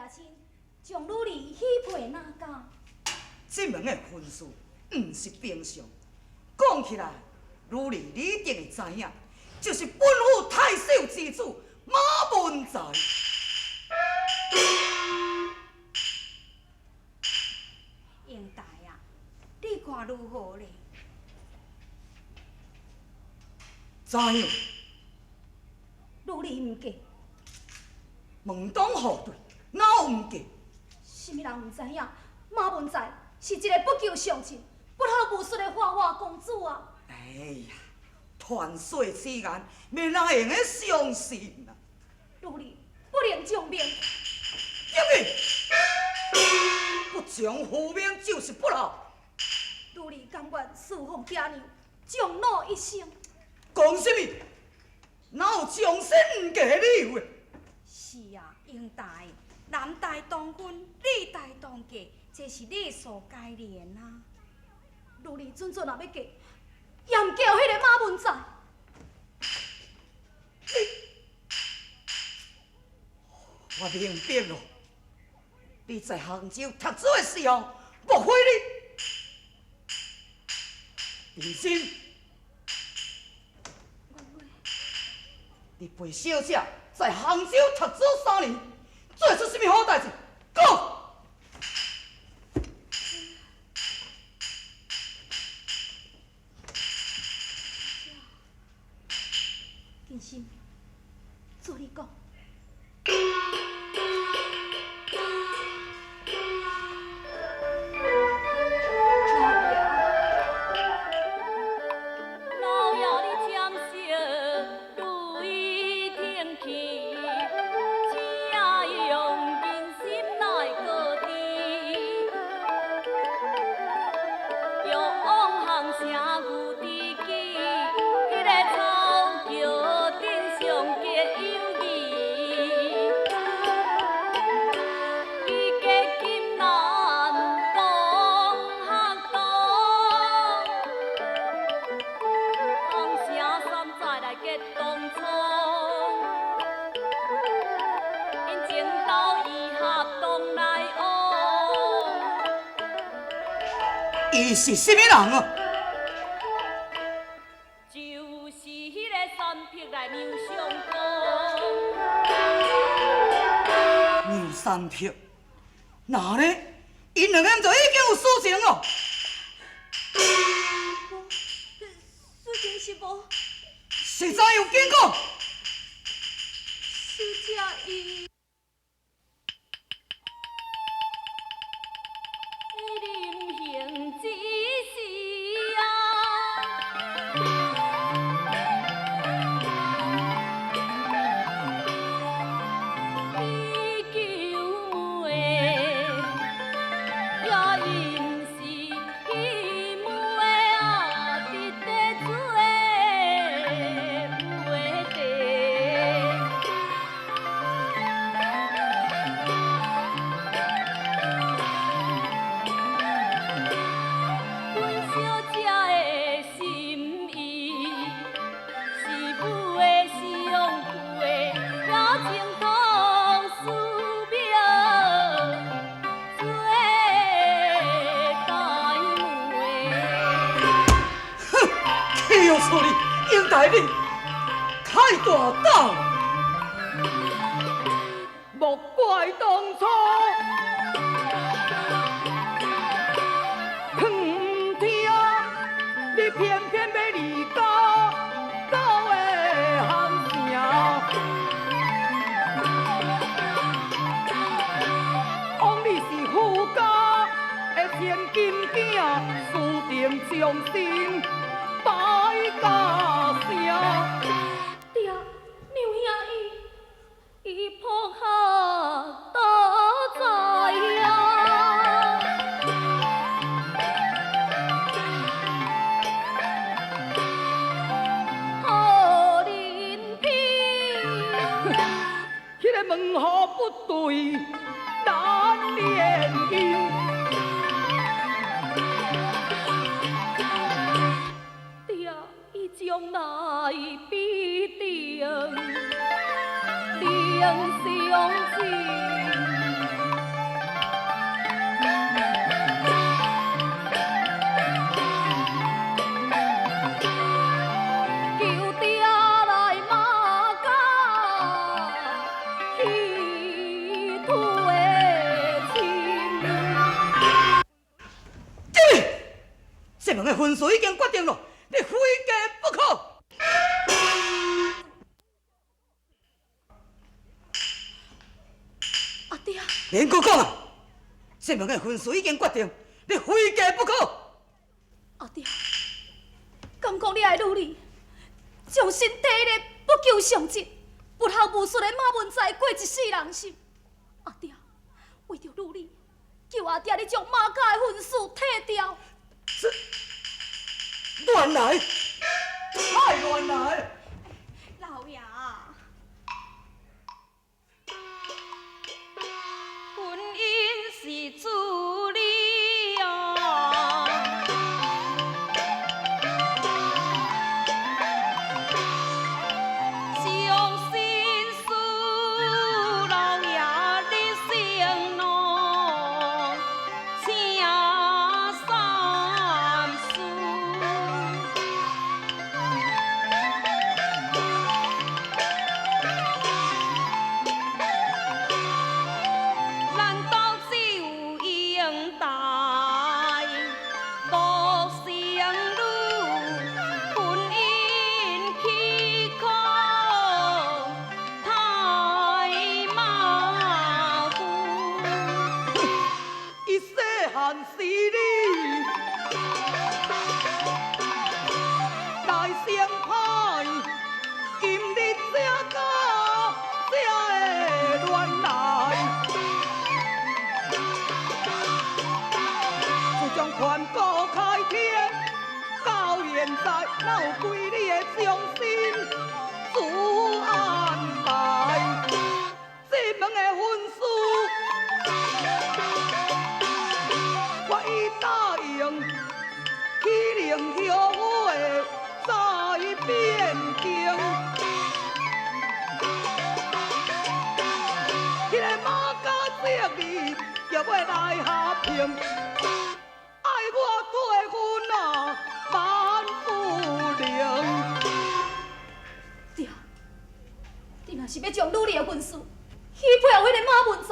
親，將女兒許配哪家？這門的婚事毋是平常，講起來，女兒你一定會知影，就是本府太守之子馬文才。英台啊，你看如何咧？怎樣？女兒毋嫁。門當戶對，哪有毋嫁？啥物人毋知影？馬文才是一個不求上進、不學無術的花花公子啊！哎呀，傳說此言，沒人會用得相信啊！女兒不能從命。等於不從父命就是不孝。女兒甘願侍奉爹娘，終老一生。講啥物？哪有終身毋嫁的理由？是啊，英台，男大當婚，女大當嫁，這是理所該然啊。女兒準準若欲嫁，也毋嫁予彼個馬文才。我明白咯，你在杭州讀書的時候，莫非你平心？你陪小姐在杭州讀書3年，做出啥物好代誌？講。金心，做你講。伊是啥物人啊？就是彼個山匹來梁相公。梁山泊，哪咧？𪜶兩个毋就已經有私情咯？無，私情是無。實在有經過。小姐伊。英台你太大膽！莫怪當初唔聽，你偏偏欲離家到的杭城。枉你是富家的千金囝，注定終身敗家聲。爹，娘兄伊，伊撲下倒在啊！好人偏，彼个門戶不對難聯姻。爹，伊將來必定能相親。門的婚事已經決定咯，你非嫁不可。阿爹，免閣講啊！這門的婚事已經決定，你非嫁不可。阿爹，敢講你愛女兒，將身替彼个不求上進、不學無術的馬文才過一世人心。阿爹，為著女兒，求阿爹你將馬家的婚事退掉。這亂來，太亂來！老爺，婚姻是主理哦，將心事老爺你承諾，請三思。難道只有英台無成女，婚姻岂可太馬虎？伊細漢時你來相歹，今日才甲這个亂來。自從盤古開天到現在，哪有幾日的將心自安排？這門的婚事，我已答應，岂能後悔再變更？彼个馬家侄兒叫欲來下聘，愛我退婚啊，萬不能。爹，你若是欲將女兒的婚事許配予彼个馬文才，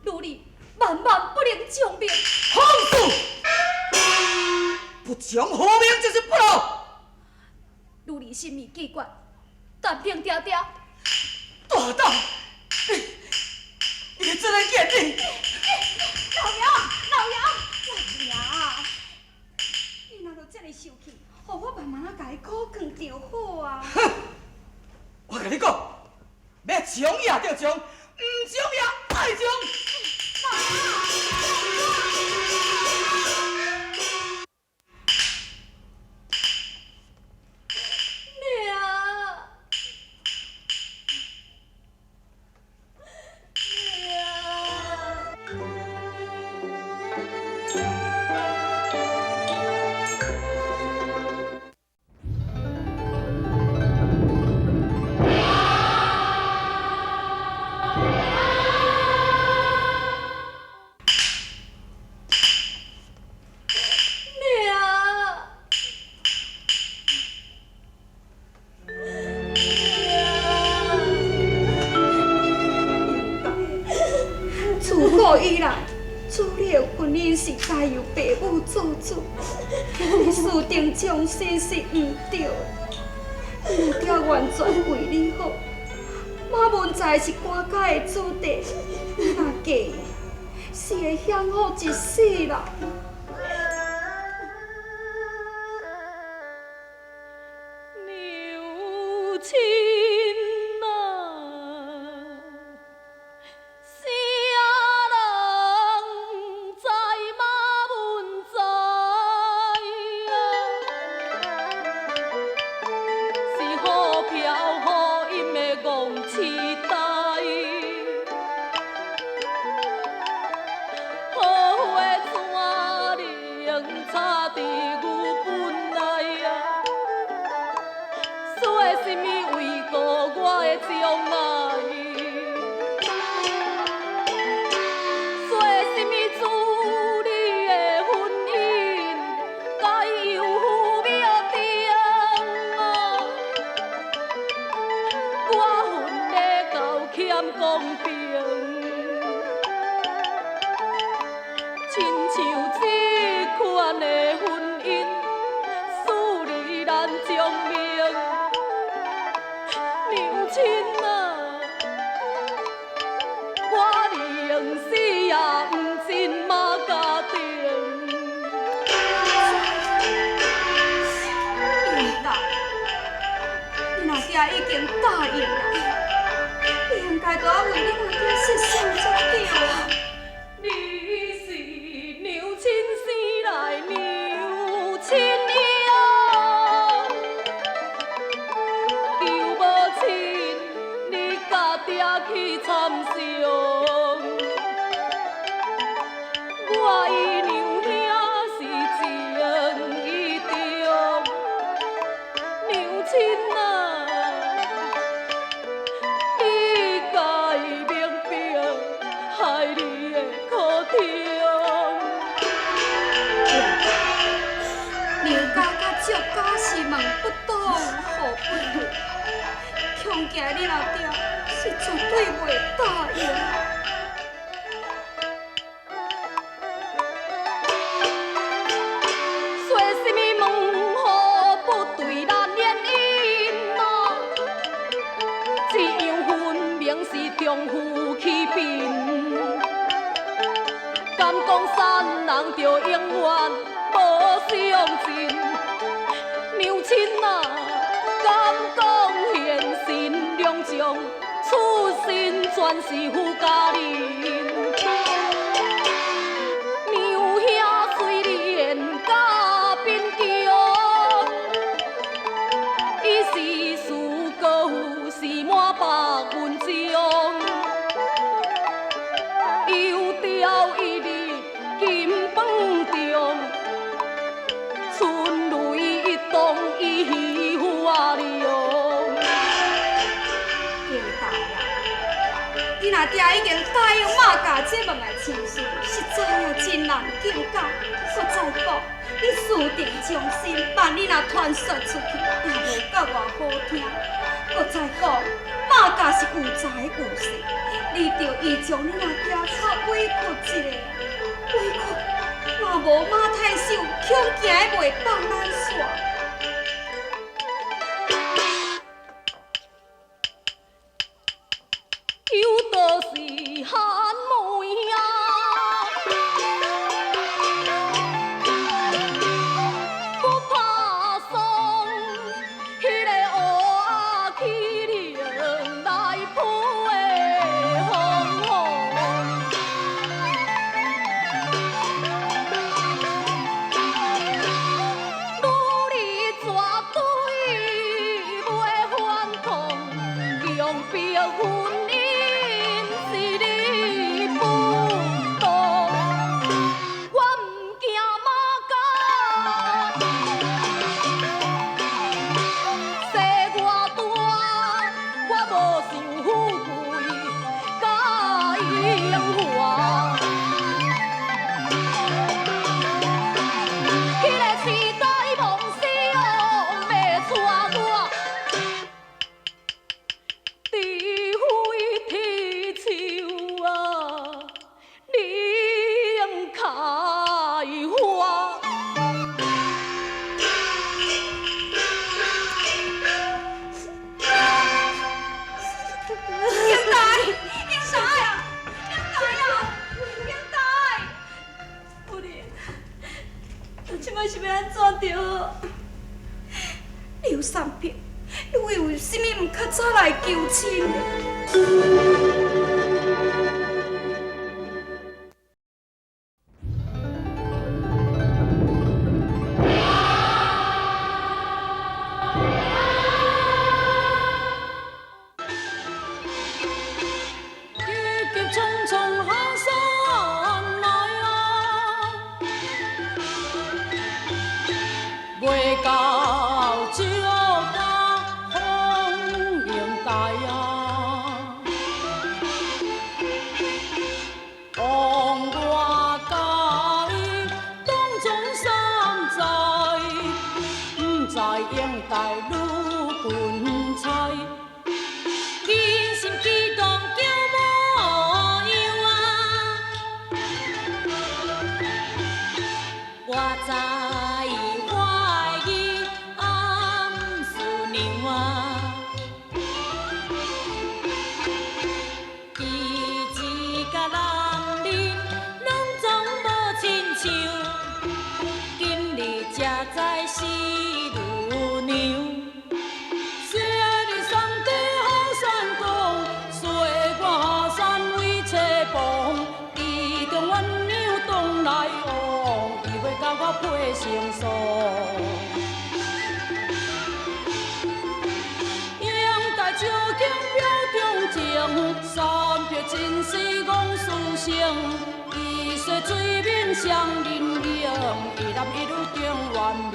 女兒萬萬不能將命。放肆！不講和平就是不老。女兒心意既決，但憑爹爹。大膽！你這個言語！老爺，老爺，老爺，你若著這呢生氣，予我慢慢仔共伊苦勸就好啊。哼！我共你講，欲將也就將，毋將也愛將。娘，娘。娘，自古以來，子女的婚姻是該由爸母做主，你私定終身是毋對的。母爹完全為你好，馬文才是官家的子弟，你若嫁伊，是會享福一世人。娘親啊，啥人知馬文才啊？是好飘好阴的戆痴呆，好花怎能插伫牛粪内啊？说什么为顾我的将来？说什么子女的婚姻该由父母定啊？我恨得够欠公平，亲像这款的婚姻。命，娘亲啊，我宁死也毋进马家庭。你阿爹已经答应啦，你应该都要为你阿爹设想才对啊。你是娘亲生来娘亲养，求无亲，你共爹去参详。我与娘兄是情意重，娘亲啊，你该明白，害你的苦衷。娘家佮祝家是门不当户不对，恐惊你阿爹是绝对袂答应。说什么门户不对咱联姻啊？这样分明是丈夫欺贫。敢讲三人就永远无相进？娘亲啊，敢讲贤臣良将出身全是富家人？娘兄虽然较贫穷，伊是事高是满腹文章，油条一日金饭中，春雷一动伊发凉。英大啊，你阿爹已经答应马家这门的亲事，实在也真难境界。阁再讲，你私定终身，万一若传说出去，也无觉偌好听。阁再讲，马家是有财有势，你著依将你阿爹较委屈一下，委屈，若无马太守，恐惊袂放咱煞。有道是寒梅啊，不怕霜，彼个乌鸦起灵来扑的风雨。女儿绝对袂反抗，强迫婚姻是你不当，我毋惊马家生偌大，我无想富贵佮荣华。彼个时代梦想欲带我，除非铁树啊，能开花。英大，英大啊，英大啊，英大！夫人，咱这摆是欲按怎著好？刘三平，你为啥物毋较早来求亲呢？急急匆匆下山来啊，袂到石家丰盈台啊。成数。应该照镜表忠情，三撇真是戆事成。伊说水面双人形，一男一女定完名。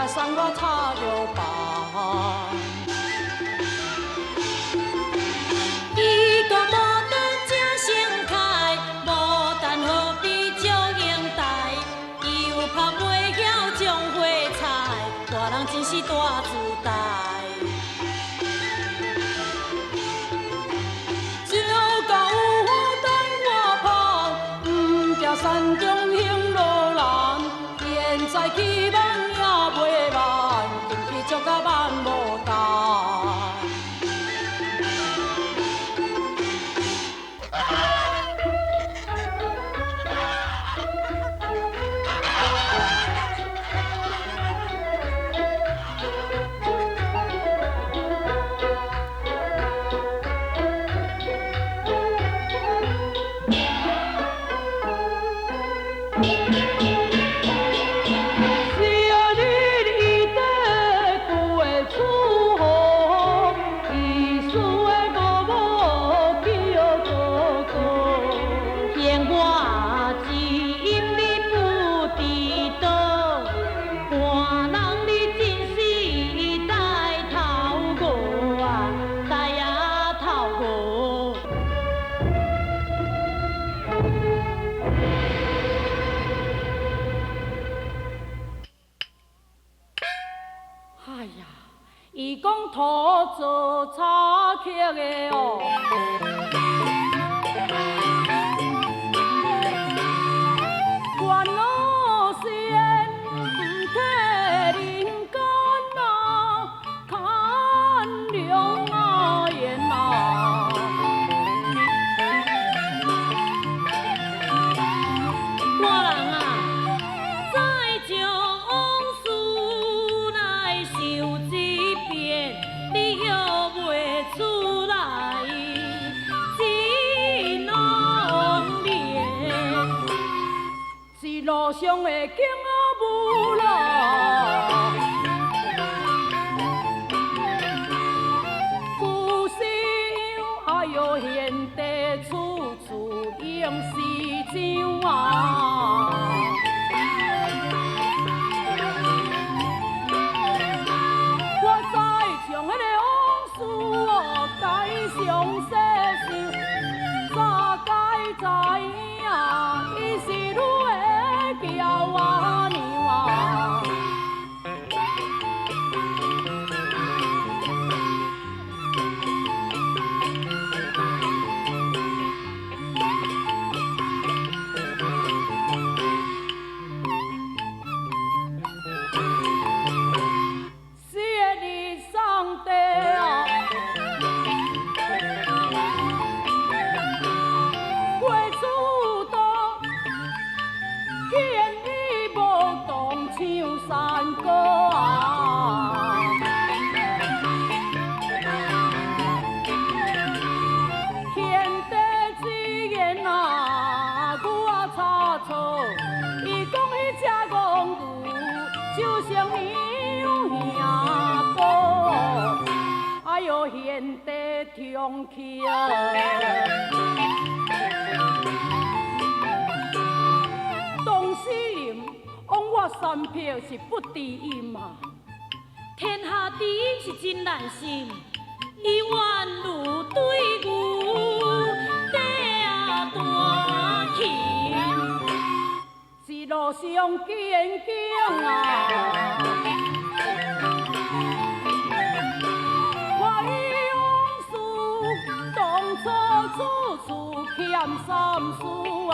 送我插药房。伊讲牡丹正盛开，牡丹何必祝英台？伊又拍袂晓种花菜，大人真是大自大。石甲有花等我盼，不惊山中行路难。现在期望也袂慢，近期祝甲万牡丹。伊讲土做插曲的哦，愿老仙不体人间啊，看两眼啊。我人啊，再将往事来想一遍，你约袂出来，真浓烈。一路上的景无啦，故事哎哟，现地处处应是这啊。我再将彼个往事哦，该详细想，怎该知影，伊是女的娇仔娘啊。四个日送地啊，过主道，见伊无动唱山歌啊。天地之言啊，牛仔差错，伊讲彼只戆牛就像娘兄哥，哎哟，现地重去啊。当时林枉我三撇是不知音啊。天下知音是真难寻，伊宛如对牛在弹琴。一路上见景啊，我以往事当初处处欠三思啊。